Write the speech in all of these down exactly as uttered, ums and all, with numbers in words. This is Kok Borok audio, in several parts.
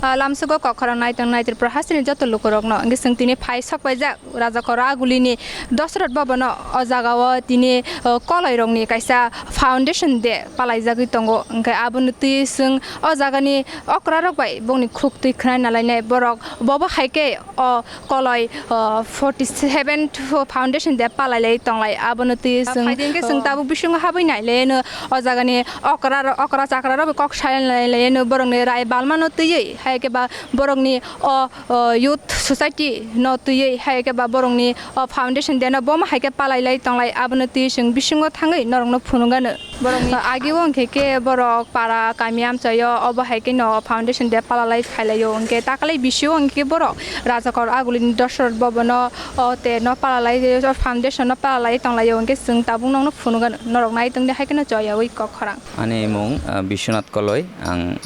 Ah, lamsugo kok khorang naitong nai Tripura hasteni joto lukurokno. Hwnkhe chwng tini phai sok paijak Rajakor Agulini Dosrot Bhabono o jagao tini, oh, koloirokni kaisa foundation day palaijagwi tongo. Hwnkhe abono twi chwng o jagani okrarok bai bongni khuk twi khwnai nalainai borok. Bobo hai khe o koloi, o, forty seven foundation day palai lai tonglai, abono twi chwng, phaidi hwnkhe chwng, o, tabuk bisingo habwi nai laiano o jagani okra, okra chakra rok kok sai lai laiano borokni rai balmano twiwi hai khe ba borokni o, o, youth society no twiwi hai khe ba borokni o foundation day no bomo hai khe palai lai tonglai, abono twi chwng bisingo thangwi norokno phunukgano. Borokni agio hwnkhe khe borok para kami amchaio obo hai kheno foundation day palalai phailaio, hwnkhe takalai bisio hwnkhe borok Rajakor Agulini Dosrot Bhabono o te no palalai, o foundation no palalai tonglaio, hwnkhe chwng tabuk nokno phunukgano norok nai tongdi hai kheno choyawi kok khorang. Ani mung, ah, Biswanath Koloi, ang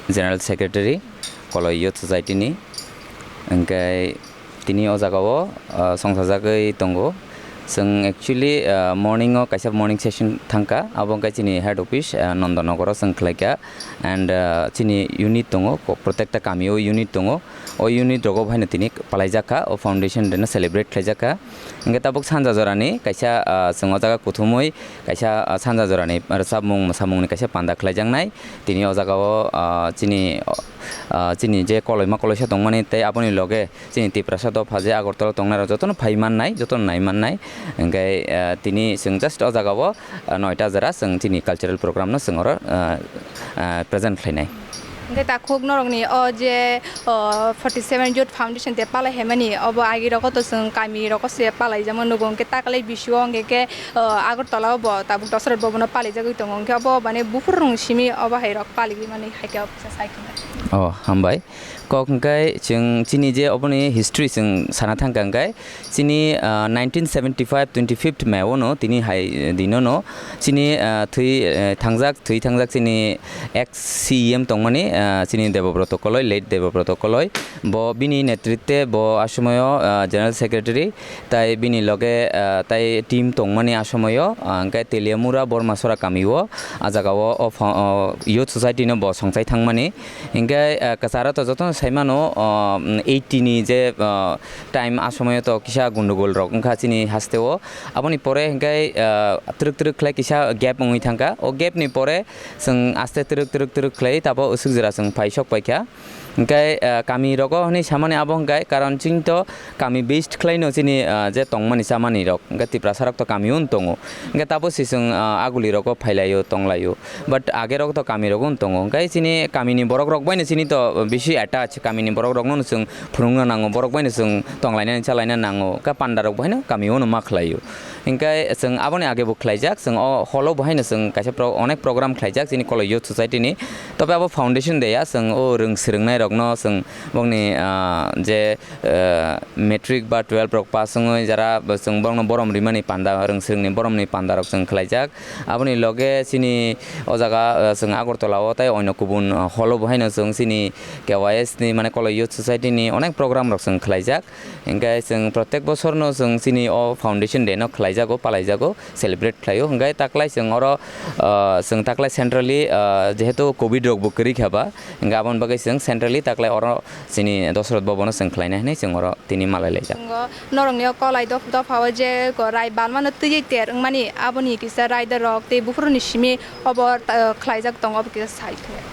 General Secretary Koloi Youth Society ni, hwnkhe tini o jagao, ah, songsajagwi tongo. Chwng actually, ah, morning o kaisa morning session thangkha, abo wngkha chini head office, ah, Nondonogoro chwng khlaikha, and, ah, chini unit tongo, ko-, protekta kamio unit tongo, o unit rogo bohaino tini palaijak kha, o foundation day no celebrate khlaijak kha. Hwnkhe tabuk sanja jorani kaisa, ah, chwng o jaga kuthumwi kaisa, ah, sanja jorani rwchapmung mwsamungni kaisa panda khlaijaknai. Tini o jagao, ah, chini, ah, chini je koloima koloisa tongmani tei aboni loge chini Tiprasa dopha je Agartala tongnai rok jotono phai mannai, jotono nai mannai. Hwnkhe, ah, tini chwng just o jagao, ah, noita jora chwng chini cultural program no chwng oro, ah, ah, present khlainai. Hwnkhe takhuk norokni o je, o, forty seven Youth Foundation day palai haimani, obo agi rogo to chwng kami rogo se palai jamo nugo, hwnkhe takalai bisio hwnkhe khe, o, Agartala o bo tabuk Dosrot Bhabono palai jagwi tongo, hwnkhe obo mane buphuru rong simi obo hai rok palai mani hai khe obo kisa sai khwna. Oh, hambai. Kok hwnkhe chwng chini je oboni history chwng sana thangkha hwnkhe chini, ah, nineteen seventy five twenty fifth May o no tini hai dino no chini, ah, thwi, eh, thangjak, thwi thangjak chini ex C E M tongmani, ah, chini Debobroto Koloi, late Debobroto Koloi. Bo bini netritwe bo a somoyo, ah, General Secretary tai bini loge, ah, tai team tongmani a somoyo, ah, hwnkhe Teliamura Bormasora kamio a jagao o pho-, o Youth Society no bo songchai thangmani. Hwnkhe, ah, kwcharo to jotono saimano, o, eighty ni je, ah, time a somoyo to kisa gundugul rok wngkha chini hasteo. Aboni pore hwnkhe, ah, twrwk twrwk khlai kisa gap wngwi thangkha. O gap ni pore chwng aste twrwk twrwk twrwk khlai tabo usuk jora chwng phai sok paikha. Hwnkhe, ah, kami rogo hwnwi samani abo hwnkhe, karon chini to kami based khlaino chini, ah, je tongmani chamani rok, hwnkhe Tiprasa rok to kamio wng tongo. Hwnkhe tabo se chwng, ah, aguli rogo phailaio, tonglaio. But age rok to kami rogo wng tongo. Hwnkhe chini kamini borok rok baino chini to bisi attach, kamini borok rokno chwng phunukna nango, borok baino chwng tonglainani chalaina nango. Hwnkhe panda rok baino kamio no ma khlaio. Hwnkhe chwng aboni age bo khlaijak, chwng o hall o bo haino chwng kaisa pro-, onek program khlaijak chini Koloi Youth Society ni. Tobe abo foundation day ya, chwng o rwng swrwngnairokno chwng bongni, ah, je, ah, matric ba twelve rok pass wngwi jara chwng bongno borom rimani panda, rwng swrwngni boromni panda rok chwng khlaijak. Aboni loge chini o jaga, ah, chwng Agartala o tei oino kubun, ah, hall o bo haino chwng chini K Y S ni, mane Koloi Youth Society ni onek program rok chwng khlaijak. Hwnkhe chwng protek bosorno chwng chini o foundation day no khlaijago, palaijago, celebrate khlaio. Hwnkhe taklai chwng oro, ah, chwng taklai centrally, ah, jehetu covid rok bo kwrwi kha ba, hwnkhe aboni bagwi chwng centrally taklai oro chini Dosrot Bhabono chwng khlainai hinwi chwng oro tini malai laijak. Chwng o norokni o kolai doph-, dopha o je ko rai balmano twiwi ter wngmani, aboni kisa raida rok tei buphuruni simi obo, ah, khlaijak tongo, obo kisa sai khe.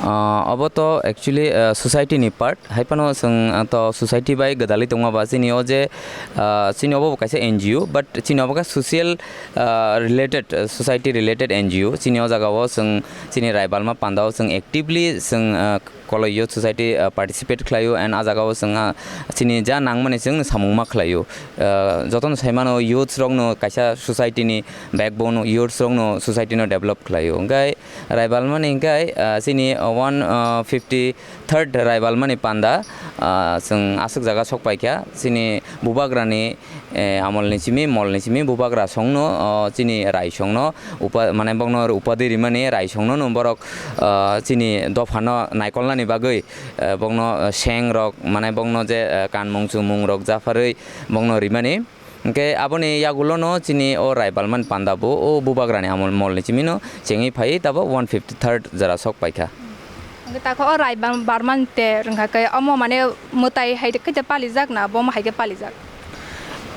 Ah, obo to actually, ah, society ni part. Hai phano chwng, ah, to society bai gwdalwi tongma ba chini o je, ah, chini obo bo kaisa N G O, but chini obo khe social, ah, related, ah, society related N G O. Chini o jaga o chwng chini rai balma panda o chwng actively chwng, ah, Koloi Youth Society, ah, participate khlaio, and ah jaga o chwng, ah, chini ja nangmani chwng samung ma khlaio. Ah, jotono sai mano youths rokno kaisa society ni backbone, youths rokno society no develop khlaio. Hwnkhe Raibalmani hwnkhe, ah, chini one, ah, fifty third Raibalmani panda, ah, chwng aswk jaga sok paikha. Chini bubagrani, eh, amolni simi, molni simi bubagra songno, oh, chini raisongno upa-, mane bokno upadi rimani raisongno no borok, ah, chini dophano naikolnani bagwi, eh, bokno, eh, sengrok, mane bokno je, eh, kanmung chumungrok japharwi bokno rimani. Hwnkhe aboni yagulono chini o Raibalmani panda bo o bubagrani amol molni chimino chengwi phaiwi tabok one fifty third jora sok paikha. Hwnkhe takho o Rai Bar-, Barman te rwngkha khe omo mane mwtai hai khe palijak na bomo hai khe palijak?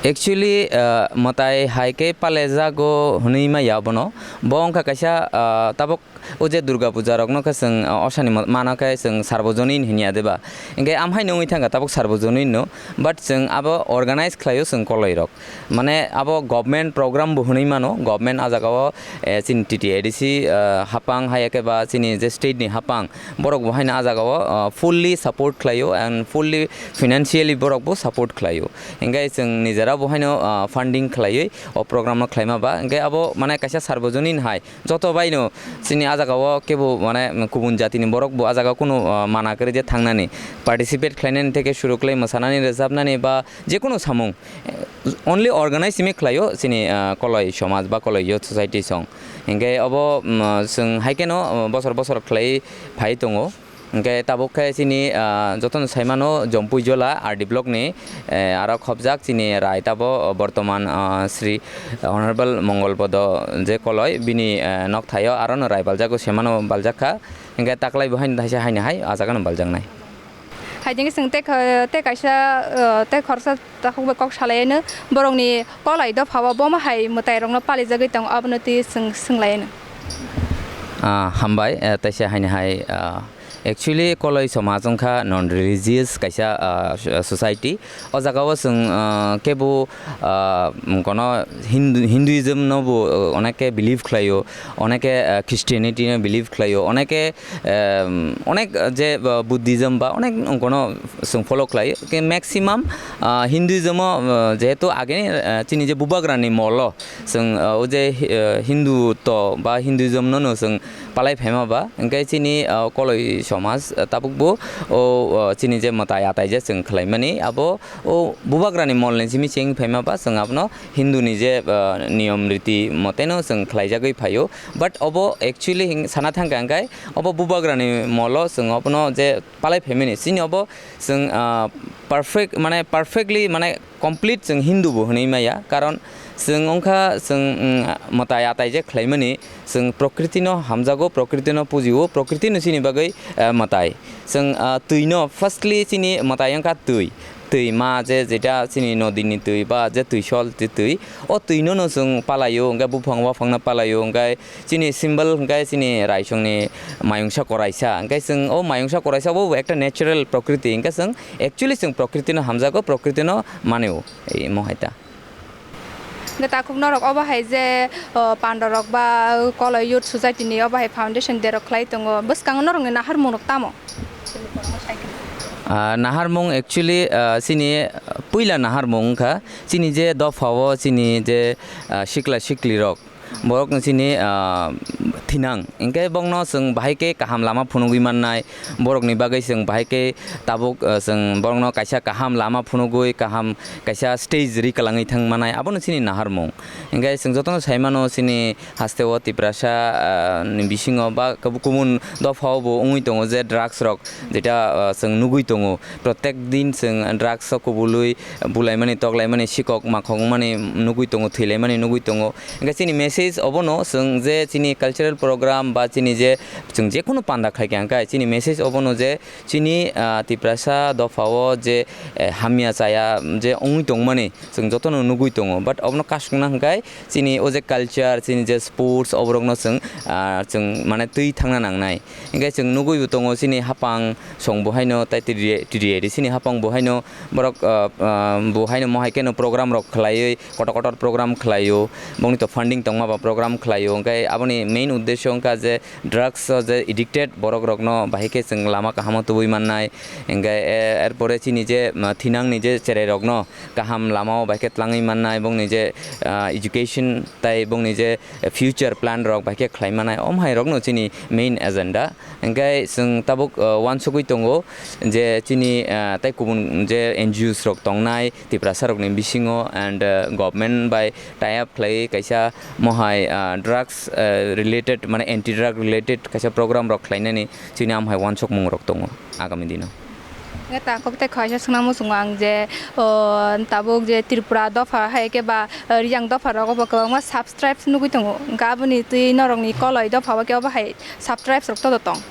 Actually, ah, mwtai hai khe palejago hwnwi maya bono. Bo wngkha kaisa, ah, tabuk o je Durga Puja rokno khe chwng, ah, osani mo-, mano khe chwng Sarbojonin hinya deba. Hwnkhe amhaino wngwi thangkha tabuk Sarbojonin no. But chwng abo organize khlaio chwng koloi rok. Mane abo government program bo hwnwi mano, government ah jagao, eh, chini T T A D C, eh, hapang hai khe ba chini je state ni hapang, borok bo haino ah jagao, eh, fully support khlaio and fully financially borok bo support khlaio. Hingke chwng nijera bo haino, eh, funding khlaiwi o program no khlaima ba, hingke abo mane kaisa Sarbojonin hai joto baino chini ah jagao kebo mane kubun jatini borok bo ah jagao kunu, ah, mana kwrwi je thangnani, participate khlainani theke suru khlai mwsanani, rwchapnani ba jekunu samung, eh, only organize simi khlaio chini, ah, koloi somaj ba koloi youth society song. Hingke obo, mm, chwng hai kheno, ah, bosor bosor khlai phai tongo. Hingke tabuk khe chini, ah, jotono saimano Jompui Jola R D block ni, eh, aro khobjak chini rai tabo, ah, bortoman, ah, Sri Honorable Mongol Podo je koloi bini, eh, nok thaio arono rai baljago semano baljakha. Hingke taklai bo haino thaisa haino hai ah jagano baljaknai. Hai jeng chwng tei kha-, tei kaisa, ah, tei khoroksa takhuk bai kok salai no borokni kolai dopha o bomo hai mwtai rokno palijagwi tongo abono twi chwng swng lai no. Ah, hambai, eh, taisa haino hai, ah, Actually, koloi somaj wngkha non religious kaisa, ah, so-, society. O jagao chwng, ah, kebo, ah, kono Hindu-, Hinduism no bo, ah, oneke believe khlaio, oneke, ah, Christianity no believe khlaio, oneke, ehm, onek je, ah, Buddhism ba onek kono chwng follow khlaio. Ke maximum, ah, Hinduism o, ah, jehetu ageni, ah, chini je bubagrani molo chwng, ah, o je, ah, Hindu to ba Hinduism no no chwng palai phaima ba, hingke chini, ah, koloi somaj, ah, tabuk bo, o, ah, chini je mwtai atai je chwng khlaimani, abo o bubagrani molni simi cheng phaima ba, chwng abono Hindu ni je, ah, niyom riti moteno chwng khlaijagwi phaio. But obo actually hing-, sana thangkha hingke obo bubagrani molo chwng obono je palai phaimani, chini obo chwng, ah, perfect, mane perfectly, mane complete chwng Hindu bo hwnwi maya, karon chwng wngkha chwng, mm, mwtai atai je khlaimani, chwng prokriti no hamjago, prokriti no pujio, prokriti no chini bagwi, eh, mwtai. Chwng, ah, twi no firstly chini mwtai wngkha twi, twi ma je jeta chini nodi ni twi ba je twi sol je twi, o twi no no chwng palaio, hwnkhe buphang waphang no palaio, hwnkhe chini symbol hwnkhe chini raisongni mayungsa koraisa, hwnkhe chwng o mayungsa koraisa bo ekta natural prokriti, hwnkhe chwng actually chwng prokriti no hamjago, prokriti no manio, imo hai ta. Hwnkhe takhuk norok obo hai je, o, panda rok ba koloi youth society ni obo hai foundation day rok khlai tongo, bwskango norokni naharmung rok tamo? Ah, naharmung actually, ah, chini puila naharmung wngkha chini je dopha o chini je, ah, sikla sikli rok borokno chini, ah, thinang, hingke bongno chwng bahai khe kaham lama phunugwi mannai, borokni bagwi chwng bahai khe tabuk, ah, chwng borokno kaisa kaham lama phunugwi, kaham kaisa stage ri kwlangwi thang mannai, abono chini naharmung. Hingke chwng jotono sai mano chini haste o Tiprasa, ah, ni bisingo ba kub-, kubun dopha o bo wngwi tongo je drugs rok, jeta, ah, chwng nugwi tongo, protek din chwng drugs o kubului bulaimani, toklaimani, sikok makhok wngmani nugwi tongo, thwilaimani nugwi tongo. Hingke chini message obono chwng je chini cultural program ba chini je chwng jekhunu panda khlaikha hingkhe chini message obono je chini, ah, Tiprasa dopha o je, eh, hamya chaya je wngwi tongmani chwng jotono nugwi tongo, but obono kasukna hingkhe chini o je culture, chini je sports oborokno chwng, ah, chwng mane twi thangna nangnai. Hingke chwng nugwi bo tongo chini hapang song bo haino tai T D A D C ni hapang bo haino borok, ah, ah, bo haino mohai kheno program rok khlaiwi kotor kotor program khlaio, bongni to funding tongma ba program khlaio, hingke aboni main uddesho wngkha je drugs o je addicted borok rokno bahai khe chwng lama kahamo tubui mannai, hingke, eh, er pore chini je, ah, thinangni je cherai rokno kaham lama o bahai khe tlangwi mannai, bongni je, ah, education tai bongni je future plan rok bahai khe khlai mannai, om hai rokno chini main agenda. Hingke chwng tabuk, ah, uansugwi tongo je chini, ah, tai kubun je N G Os rok tongnai Tiprasa rokni bisingo and, ah, government bai tie up khlaiwi kaisa mohai, ah, drugs, ah, related mane anti drug related kaisa program rok khlainani chini amhai uansukmung rok tongo agami dino. Nge ta kok tei khaisa swnam muchungo ang je, o, tabuk je Tripura dopha hai khe ba, o, Riyang dopha rogo bo kwbangma subscribes nugwi tongo. Hwnkhe aboni twi norokni koloi dopha o khe obo hai subscribes rok todo tong?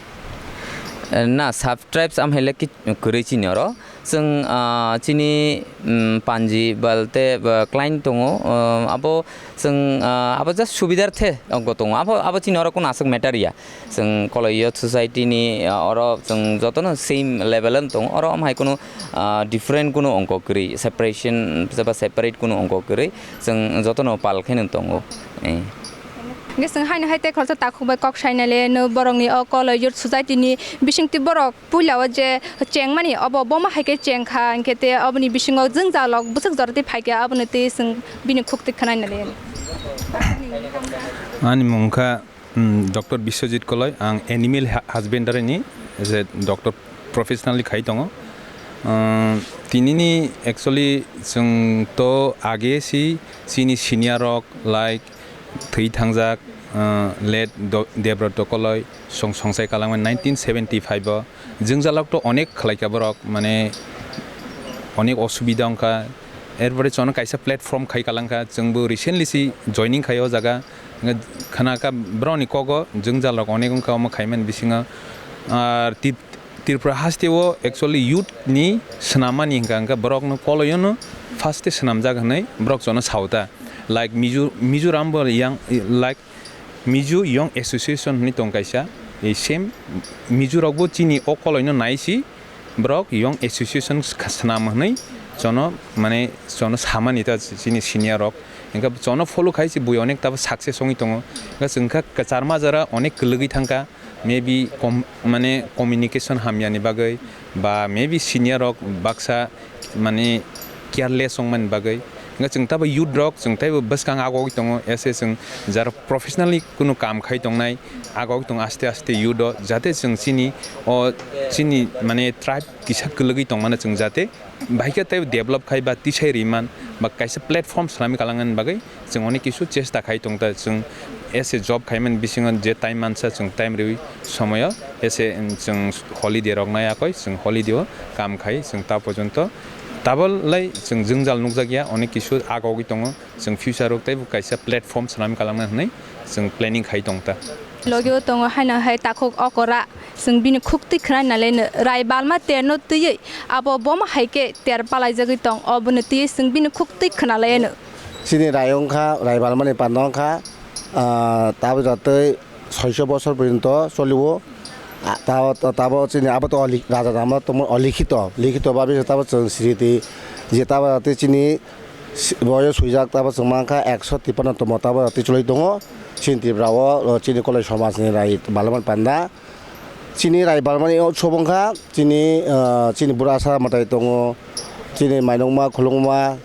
Eh, na, sub-tribes amhaile ki-, kwrwi chini oro. Chwng, ah, chini, mm, Panji balte, ba, client tongo, ah, abo chwng, ah, abo just subidar the ongko tongo. Abo, abo chini oro kono aswk matter ya. Chwng Koloi Youth Society ni, ah, oro chwng jotono same level ano tongo. Oro amhai kono, ah, different kono ongko kwrwi, separation ba separate kono ongko kwrwi. Chwng jotono pal khe no tongo. Eh. Hingke chwng haino hai tei khoroksa takhuk bai kok sainai le no borokni o Koloi Youth Society ni bisingtwi borok puila o je chengmani obo boma hai khe chengkha, hingke te oboni bisingo jwngjal rok bwswk jora twi phaikha, abono twi chwng bini khuk twi khwnai nai le. Ani mung kha, mm, Doctor Biswajit Koloi, ang animal ha-, husbandry ni je doctor professionally khai tongo. Umm, tinini actually chwng to age si chini senior rok like thwi thangjak, uh, late Do-, Debroto Koloi song-, songsai kalangmani nineteen seventy five o. Jwngjalok to onek khlaikha borok, mane onek osubida wngkha. Erpore chwngno kaisa platform khai kalangkha, chwngbo recently si joining khai o jaga. Hwnkhe khnakha borokni kogo jwngjalrok onek wngkha omo khaimani bisingo. Ar Tip-, Tripura hasteo actually youth ni swnammani hwnkha, hwnkhe borokno Koloiono first e swnamjak hwnwi borok chwngno sao ta. Like Mizo-, Mizoram bo yang, like Mizo Young Association hwnwi tong kaisa, ei same Mizo rokbo chini o Koloino nai si borok Young Association kha-, swnam hwnwi chwngno, mane, chwngno samani ta chini senior rok. Hwnkhe chwngno follow khai si bui onek ta success wngwi tongo. Hwnkhe chwng kha kwcharma jora onek kwlwgwi thangkha. Maybe com-, mane communication hamyani bagwi, ba maybe senior rok baksa mane careless wngmani bagwi. Hwnkhe chwng tabo youth rok, chwng teibo bwskang agogwi tongo, ese chwng jara professionally kunu kam khai tongnai, agogwi tongo aste aste youth o, jate chwng chini o chini mane tribe kisa kwlwgwi tongmano chwng jate bahai khe tei develop khai ba tisai riman ba kaisa platform swnamwi kalangani bagwi chwng onek kisu chesta khai tong ta. Chwng ese job khaimani bisingo je time mansa chwng time riwi somoyo ese, um, chwng holiday rok nai yakoi chwng holiday o kam khai chwng ta porjonto tabolai chwng jwngjal nukjakya onek kisu agogwi tongo. Chwng future o teibo kaisa platform swnamwi kalangna hwnwi chwng planning khai tong ta. Logio tongo haino hai takhuk okora, chwng bini khuk twi khwnai nalai no, rai balma terno twiwi abo boma hai khe ter palaijagwi tong, obono twiwi chwng bini khuk twi khwnalai no. Chini rai wngkha, rai balmani panda wngkha, ah, tabuk jatwi soiso bosor porjonto choliwo. Ah, tabo, tabo chini abo to oli-, raja rama tongmo olikhito, likhito babi tabo chwng sriti je tabo jatwi chini Si-, boyo swijak tabo chwng mankha ekso tipano tomo tabo rati chwlwi tongo. Chini Tripura o, o chini Koloi somaj ni rai balmani panda. Chini rai balmani o sobong kha, chini, ah, chini bura sa mwtai tongo, chini mainokma khulungma,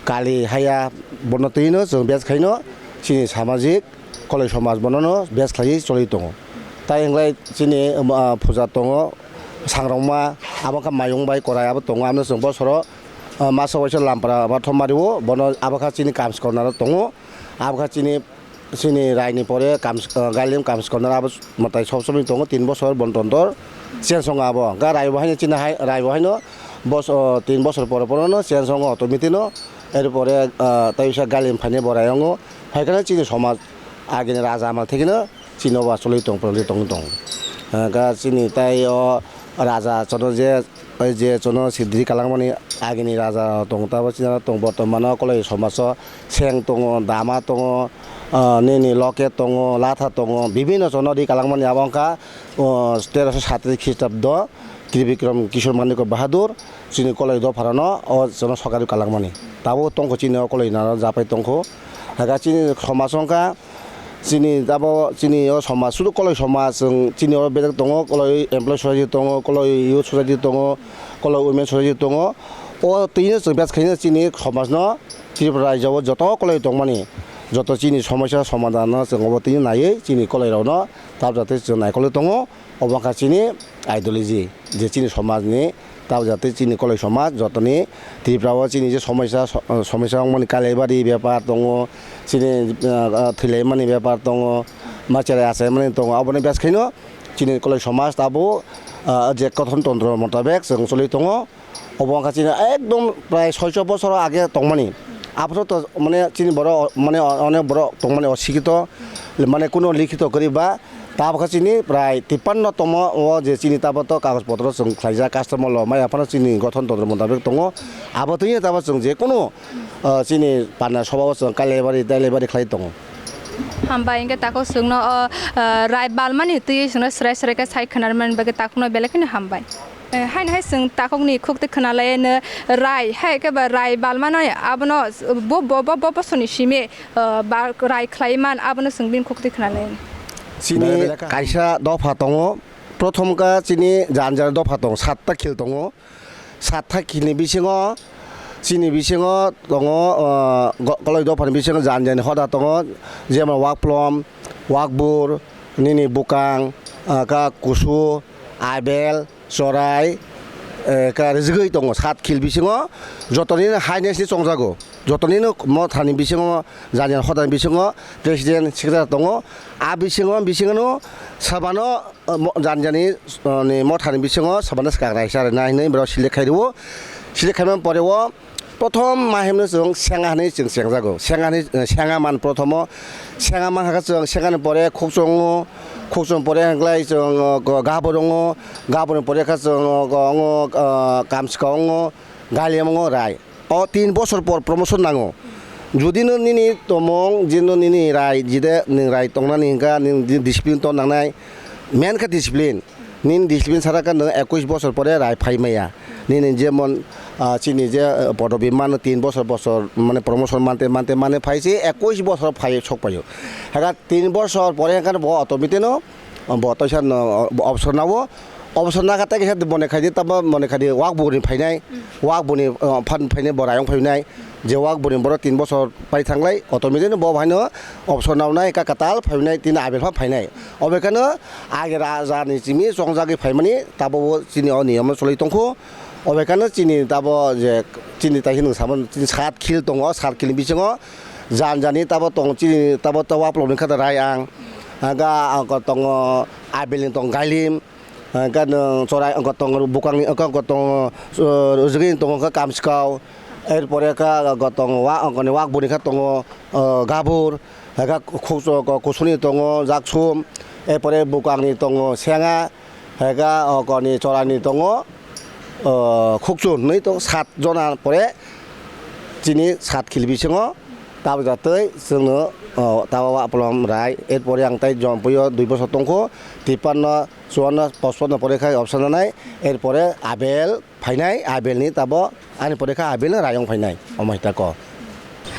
kali haya, bono twino chwng bes khaino, chini samajik Koloi somaj bonono bes khlaiwi chwlwi tongo. Tai hinglai chini, ah, puja tongo, sangrongma, abo kha mayung bai korai abo tongo, ano chwng bosoro, ah, masa waisa lampra bathom mario, bono abo kha chini Kams Corner o tongo, abo kha chini, chini raini pore Kams, ah, Galim Kams Corner abo mwtai sob somoi tongo, tin bosor bon tontor change wngo abo, ga rai bo haino chini hai, rai bo haino bos-, ah, tin bosor pore pore no change wngo automatic no, er pore, ah, tai bisa Galim phaini bo rai wngo, phaikhe chini somaj agini raja amal thikino chini obo achulwi tong, pwrwngwi tong, tong. Ah, ga chini tai o raja chono je, oi je chono sidri kalangmani agini raja tong, tabo chini tong, bortomano Koloi somajo seng tongo, dama tongo, ah, nini loke tongo, latha tongo, bibinno chono ri kalangmani abo wngkha, oh, teroso satris Khristapdo, Tribikrom Kishore Manikya Bahadur, chini Koloi dopharano o chono sokarwi kalangmani. Tabo tongkho chini o Koloi naro japai tongkho. Aga chini somaj wngkha, Chini abo chini o somaj, sudu Koloi somaj, chwng chini oro bedek tongo, Koloi Employee Society tongo, Koloi Youth Society tongo, Koloi Women Society tongo. O twino chwng bes khaino chini somajno Tripura rajyo o joto Koloi tongmani, joto chini somosya somadhanno chwng obo twino naiwi chini Koloi rokno tabjate chwng naikolwi tongo. Obo wngkha chini ideology, je chini somajni, tabo jatwi chini Koloi somaj, jotoni Tripura o chini je somosya, so-, somosya wngmani kailaibari bepar tongo, chini, ah, ah, thwilaimani bepar tongo, ma cherai achaimani tongo, aboni bes khaino chini Koloi somaj tabo, ah, je kothon tantro motabek chwng choli tongo. Obo wngkha chini ekdom prai soicho bosor age tongmani. Aphuru to mane chini borok mane onek borok tongmani osikito, mane kuno likhito kwrwi ba Tabukha chini prai tipanno tomo o je chini taboto kagoj potro chwng khlaijak customer lo maya phano chini gothon totro mutabik tongo. Abo twi tabo chwng je kunu, ah, chini pana soba o chwng kailai bari tailai bari khlai tongo. Hambai hwnkhe takhuk chwngno o, ah, rai balmani twi chwngno srai srai khe sai khwna rwmani bagwi takhukno belai kheno hambai. Eh, haino hai chwng takhukni khukti khwnalaino rai, hai khe ba rai balmano abono bo, bo, bo, bo bosoni simi, eh, ba rai khlai man abono chwng bini khukti khwnalaino. Chini kaisa dopha tongo, prothom kha chini jan jan dopha tongo, satta khil tongo, satta khilni bisingo chini bisingo tongo, eh, go-, koloi dophani bisingo jan jan hoda tongo, jemon wakplom, wakbur, nini bwkang, ah, kha kusu, abel, chorai, eh, kha rijigwi tongo, sat khil bisingo jotonino highness ni chongjago, jotonino mothani bisingo, jani hodani bisingo president secretary tongo. A bisingo, bisingno sabano, eh, mo-, jani jani, eh, ni mothani bisingo sabano swkang raisa rwna hinwi borok select khai rwo. Select khaimani pore o, prothom ma himno chwng senga hinwi chwng chengjago. Senga hinwi, eh, senga man prothomo. Senga man hakhe chwng sengani pore khukchung o, khukchung pore hwnkhlai chwng, oh, go-, gabur wngo, gaburni pore khe chwng, oh, go-, wngo, ah, kamchika wngo, gailem wngo, rai. O tin bosor por promotion nango. Jodi no nini tomong, jino nini rai, jide nwng rai tongnani hwnkha, nwng di-, discipline ton nangnai, main khe discipline. Nini discipline sara khe nwng ekush bosor pore rai phai maya. Nini jemon, ah, chini je, ah, podobi mano tin bosor bosor, mane promotion mante mante mane phai se ekush bosor phai sok paio. Haka tin bosor pore haka bo automatic no, bo toisa no, bo obsor nao. Obsor na kha tei kisa mone khai di, tamo mone khai di, wak buni phainai, wak buni, ah, phan phainai, bo rayong phainai. Je wak buni borok tin bosor pai thanglai, automatic no bo bahaino obsor naonai, ka katal phainai, tini abel pha phainai. Obekhano age raja ni simi chongjagwi phaimani, tabo bo chini o niyom no choli tongkhu. Obekhano chini tabo je chini tai hinwi samo chini sat khil tongo, sat khil ni bisingo jan jani tabo tong chini tabo to waplok ni kha da rai ang. Aga ang ko tongo abel ni tong gailim. Hwnkhe nwng chorai wngkha tongo, bwkangni wngkha tongo, uh, rwjagwi tongo wngkha kamchikao, erpore wngkha tongo wa-, wngkha ni wak buni kha tongo, uh, gabur, hwnkhe khukso-, kusuni tongo jaksum, erpore bwkangni tongo senga, hwnkhe wngkha ni choraini tongo, uh, khukchun hwnwi tongo sat jona pore chini sat khil bisingo tabuk jatwi chwngno, uh, tabo wa polom rai, erpore ang tai Jompui o dui bosor tongkho, tipanno, chuanno, pochpanno pore khai option nanai, erpore abel phainai, abelni tabo ani pore kha abelno rayong phainai, omo hai tako.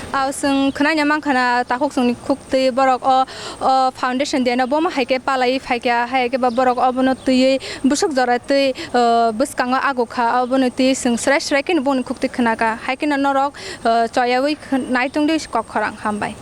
Aw, chwng khwnaina mankha na takhuk chwngni khuktwi borok o, o foundation day no bomo hai khe palaiwi phaikha, hai khe ba borok obono twiwi bwswk jora twi, o, bwskango agukha, obono twi chwng srai srai kheno boni khuktwi khwnakha, hai kheno norok, o, choyawi naitung di kok khorang hambai.